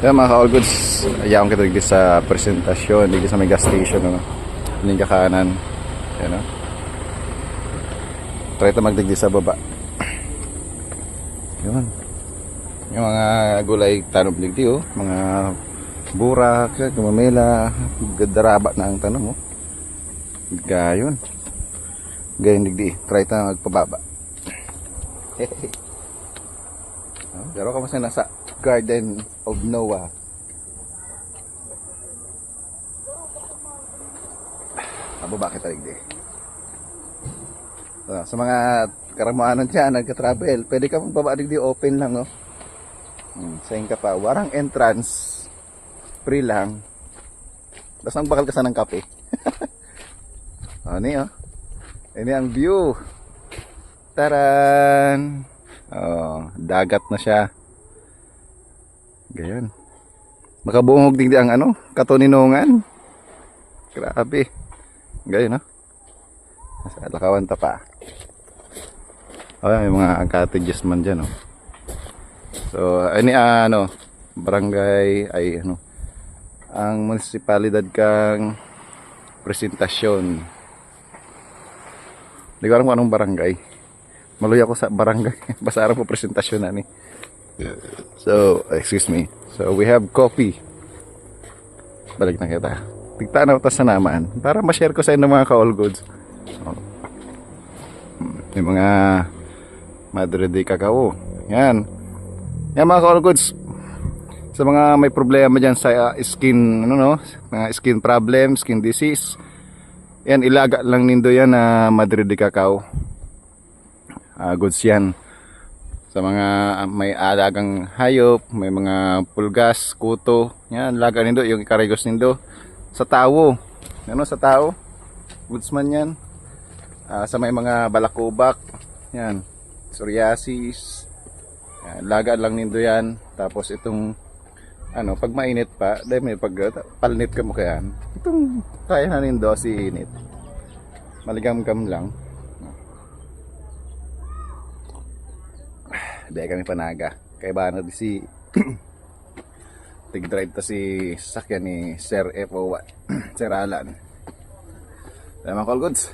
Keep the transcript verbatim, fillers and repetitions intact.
Yan, mga ka-all goods, ayaw kita digdi sa presentasyon, digdi sa may gas station, ano? Ning kakanan. Yan, no? Try ta magdigdi sa baba. Yan. Yung mga gulay tanom digdi, oh. Mga burak, gumamela, gadaraba na ang tanom, oh. Gayon. Gayon digdi. Try ta magpababa. Oh, pero kamusta na sa Garden of Noah? Mababa kita digdi. So, sa mga karamuanon dyan, nagka-travel, pwede ka magbaba digdi, open lang, no? Hmm, sain ka pa, warang entrance, free lang. Basta magbakal ka sa ng kape. Ano, oh? Ini ang view. Taran! Oh, dagat na siya. Gayon. Makabungog digdi ang ano, katoninongan. Grabe. Gayon, no? Sa lakawan ta pa. Oh, may mga cottages man dyan, oh. So, ini, ah, ano, barangay, ay, ano, ang munisipalidad kang Presentacion. Di ko alam kung anong barangay. Maluya ko sa barangay. Basta aram ko Presentacion na ni. So, excuse me. So, we have coffee. Balik na kita. Tigtanaw ta sa naman. Para ma-share ko sa inyo, mga ka-all goods. Oh. Hmm, yung mga Madre de Cacao. Yan. Yan, mga ka-all goods. Sa mga may problema dyan sa, ah, skin, ano, no? Mga skin problem, skin disease. Yan, ilaga lang nindo yan na Madre de Cacao. Ah, goods yan. Sa mga, ah, may alagang hayop, may mga pulgas, kuto. Yan, laga nindo, yung ikarigos nindo. Sa tawo. Ano, sa tawo? Goods man yan. Ah, sa may mga balakubak. Yan. Psoriasis. Yan, laga lang nindo yan. Tapos itong, ano, pag mainit pa, dahil may pag, palnit ka mo kaya. Itong kaya na nindo si init. Maligamgam lang. Dahil kami panaga. Kaibahan na si tig-drive ta si sasakyan ni Sir F O one. Sir Alan. Kaya, mga ka-all goods,